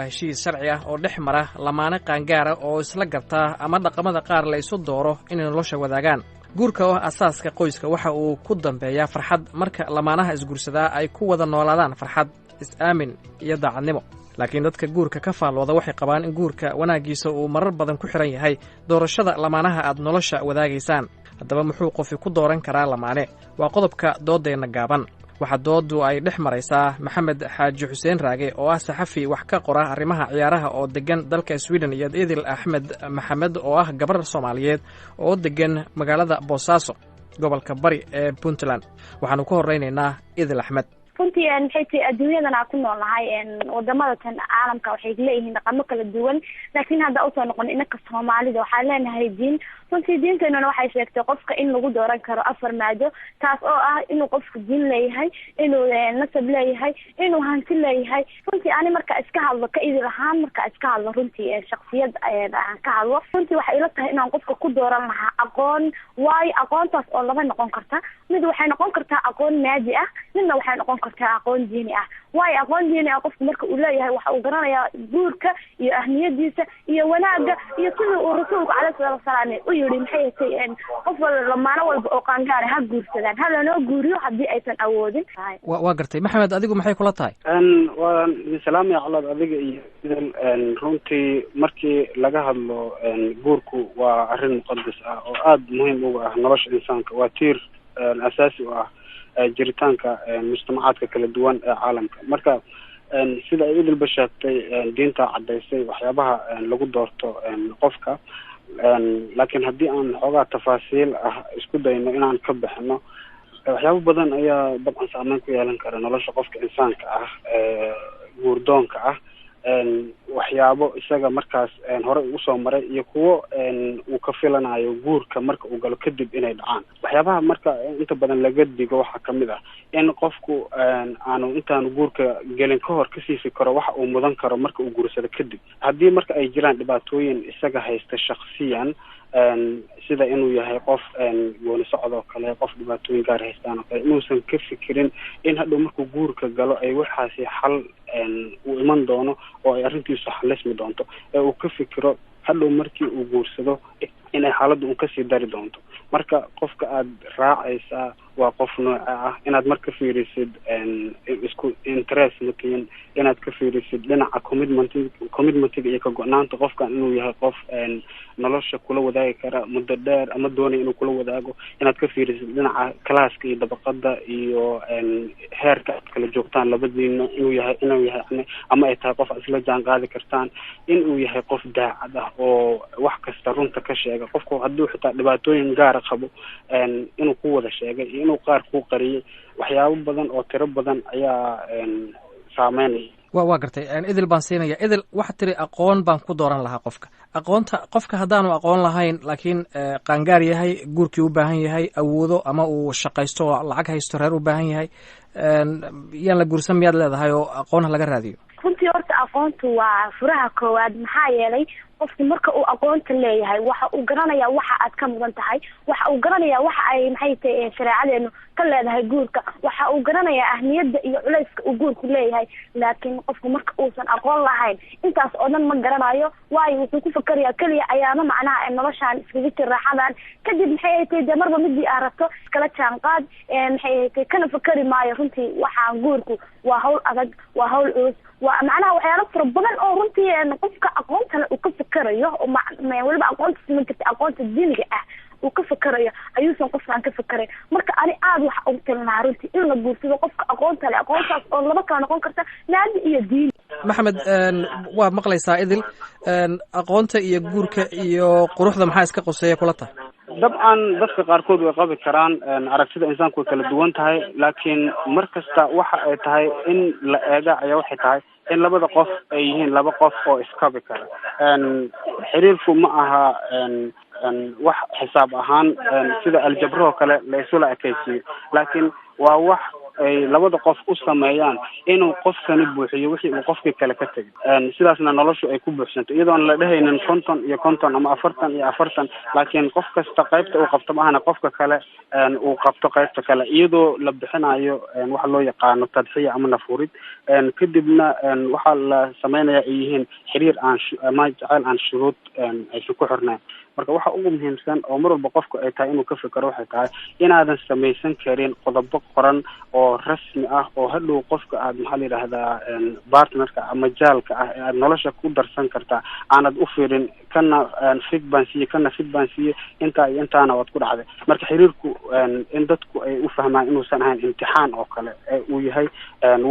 Heshiis sharci ah oo dhex mara lamaane qaangaara oo isla gartaa ama dhaqamada qaar la isu dooro inay nolosha wadaagaan. Guurka oo ah asaaska qoyska waxa uu ku dambeeyaa farxad marka lamaanaha isguursadaa ay ku wada noolaadaan farxad, is-aamin iyo daacadnimo. Laakiin dadka guurka ka faallooda waxay qabaan in guurka wanaaggiisa uu marar badan ku xidhan yahay doorashada lamaanaha aad nolosha wadaagaysaan. Haddaba, muxuu qofi ku dooran karaa lamaane? Waa qodobka dooddeenna gaaban. Waxaa doodu ay dhex maraysaa Maxamed Xaaji Xuseen Raage, oo ah saxafi wax ka qora arrimaha ciyaaraha oo degan dalka Sweden, iyo Idil Axmed Maxamed, oo ah gabar Soomaaliyeed oo degan magaalada Boosaaso, gobolka Bari ee Puntland. Waxaanu ku horeynaynaa Idil Axmed. Runtii, maxay tahay, adduunyadan aan ku noolnahay, wadamada tan caalamka waxay leeyihiin dhaqamo kala duwan, laakiin hadda usoo noqon inaka Soomaalida waxaan leenahay diin. Runtii diinteenuna waxay sheegtay qofka in lagu dooran karo afar maado, taas oo ah inuu qofku diin leeyahay, inuu nasab leeyahay, inuu hanti leeyahay. Runtii ani marka iska hadlo, ka Idil ahaan marka iska hadlo, runtii shaksiyad aan ka hadlo, runtii waxay ila tahay inaan qofka ku dooran lahaa aqoon. Waayo, aqoontaas oo laba noqon karta: mid waxay noqon kartaa aqoon maadi ah, midna waxay noqon kartaa aqoon diini ah. Waayo, aqoon diini ah qofku marka uu leeyahay, waxa uu garanayaa guurka iyo ahmiyadiisa iyo wanaagga iyo sidii uu Rasuulku caleyhi salaatu wasalaam u yidhi, maxay hatay, qof wal lamaano walba oo qaangaara ha guursadaan, ha lanoo guuriyo haddii aysan awoodin. Waa gartay. Maxamed, adigu maxay kula tahay? Waan idin salaamaya, Colaad, adiga iyo Idil. Runtii markii laga hadlo guurku, waa arrin muqadas ah oo aada muhiim uga ah nolosha insaanka. Waa tiir asaasi u ah jiritaanka mujtamacaadka kala duwan ee caalamka. Marka, sida ay Idilba sheegtay, diinta caddaysay waxyaabaha lagu doorto qofka, laakiin haddii aan xoogaa tafaasiil ah isku dayno inaan ka bixino, waxyaabo badan ayaa dabcan saameyn ku yeelan kara nolosha qofka insaanka ah guurdoonka ah, waxyaabo isaga markaas horey usoo maray iyo kuwo uu ka filanayo guurka marka uu galo kadib inay dhacaan. Waxyaabaha marka inta badan laga digo waxaa kamid ah in qofku aanu intaanu guurka gelin ka hor kasii fikero waxa uu mudan karo marka uu guursado kadib, haddii marka ay jiraan dhibaatooyin isaga haysta shaksiyan, sida inuu yahay qof gooni socod oo kale, qof dhibaatooyin gaar haystaan oo kale, inuusan ka fikirin in hadhow markuu guurka galo ay waxaasi xal uu iman doono oo ay arrintiisu xalismi doonto, ee uu ka fikiro hadhow markii uu guursado inay xaaladdu un kasii dari doonto. Marka qofka aad raacaysaa waa qof nooca ah, inaad marka fiirisid isku interest matiin, inaad ka fiirisid dhinaca commitmentiga iyo ka go-naanta qofkan, inuu yahay qof nolosha kula wadaagi kara muddo dheer ama doonaya inuu kula wadaago, inaad ka fiirisid dhinaca classka iyo dabaqada iyo heerka aad kala joogtaan labadiina, inuu yahay yani ama ay tahay qof aad isla jaan qaadi kartaan, inuu yahay qof daacad ah oo wax kasta runta ka sheega. Qofku hadduu xitaa dhibaatooyin gaara qabo, inuu ku wada sheegay iyo inuu qaar kuu qariyay, waxyaabo badan oo tiro badan ayaa saameynaya. Waa gartay. Idil baan siinaya. Idil, waxaad tiri aqoon baan ku dooran lahaa qofka. Aqoonta, qofka haddaanu aqoon lahayn laakiin qaangaar yahay, guurkii u baahan yahay, awoodo ama uu shaqaysto oo lacag haysto, reer u baahan yahay, yaan la guursan miyaad leedahay oo aqoon ha laga raadiyo? Runtii horta aqoontu waa furaha koowaad. Maxaa yeelay, qofki marka uu aqoonta leeyahay, waxa uu garanaya waxa aad ka mudan tahay, waxa uu garanaya waxa ay, maxay tahay, shareecadeenu ka leedahay guurka, waxa uu garanayaa ahmiyadda iyo culayska uu guurku leeyahay. Laakiin qofku marka uusan aqoon lahayn, intaas oo dhan ma garanayo. Waayo, wuxuu ku fakerayaa keliya ayaama macnaha noloshaan iskaga jir, raaxadan kadib, maxay ay tahay, dee marba midii aad rabto iskala jaan qaad, maxay ay tahay, kana fakeri maayo. Runtii waxaan guurku waa hawl adag, waa hawl culus, waa macnaha waxyaalo fara badan oo runtii qofka aqoonta le uu ka fakerayo, weliba aqoonta siman karta, aqoonta diiniga ah uu ka fakerayo, ayuusan qofkaan ka fakerayn. Marka ani aada waxa ugu talin lahaa runtii in la guursado qofka aqoonta le, aqoontaas oo laba kala noqon karta, maadi iyo diini. Maxamed, waa maqlaysaa Idil. Aqoonta iyo guurka iyo quruxda maxaa iska qoseeya kula tahay? Dabcan dadka qaarkood way qabi karaan, aragtida insaanku way kala duwan tahay, laakiin mar kasta waxa ay tahay in la eega ayaa waxay tahay in labada qof ay yihiin laba qof oo iskabi kara. Xiriirku ma aha wax xisaab ahaan sida aljabrahoo kale la isula ekaysiiyo, laakiin waa wax Ay labada qof u sameeyaan inuu qofkani buuxiyo wixii uu qofkii kale ka tegay, sidaasna noloshu ay ku buuxsanto, iyadoon la dhehaynin 50 iyo 50 ama 40 iyo 40, laakiin qof kasta qaybta uu qabto maahana qofka kale uu qabto qaybta kale, iyadoo la bixinayo waxa loo yaqaano tadxiya ama nafurid. Kadibna waxaa la sameynaya ay yihiin xiriir aan ama jaceyl aan shuruud aysan ku xirnayn. Marka waxa ugu muhiimsan oo mar walba qofku ay tahay inuu ka fikero waxay tahay inaadan samaysan karin qodobo qoran oo rasmi ah oo hadhow qofka aad, maxaa la yidhaahdaa, partnerka ama jaalka ah ee aad nolosha ku darsan kartaa aanad u fiirin kana fig baan siiye, kana fig baan siiye, intaa iyo intaana waad ku dhacday. Marka xiriirku in dadku ay u fahmaan inuusan ahayn imtixaan oo kale ee uu yahay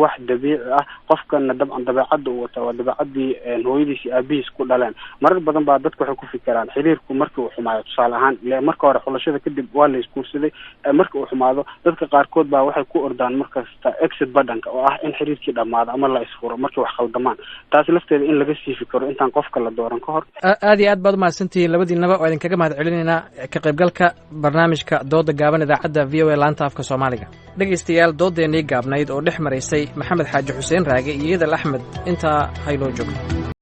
wax dabiici ah. Qofkana dabcan dabeecadda uu wataa waa dabeecaddii hooyadiis iyo aabihiis ku dhaleen. Marar badan baa dadku waxay ku fikiraan xiriirku markii uu xumaayo, tusaale ahaan, ile marka hore xulashada kadib waa la isguursaday, marka uu xumaado dadka qaarkood baa waxay ku ordaan markasta exit buttonka oo ah in xiriirkii dhammaado ama la isfuro markay wax khaldamaan. Taasi lafteeda in laga sii fikiro intaan qofka la dooran ka hor. Aad iyo aad baad umahadsantihiin labadiinaba. Oo idinkaga mahad celinaynaa ka qaybgalka barnaamijka Dooda Gaaban, idaacadda VOA laanta afka Soomaaliga. Dhegaystayaal, doodeennii gaabnayd oo dhex maraysay Maxamed Xaaji Xuseen Raage iyo Idal Axmed intaa hayloo joogto.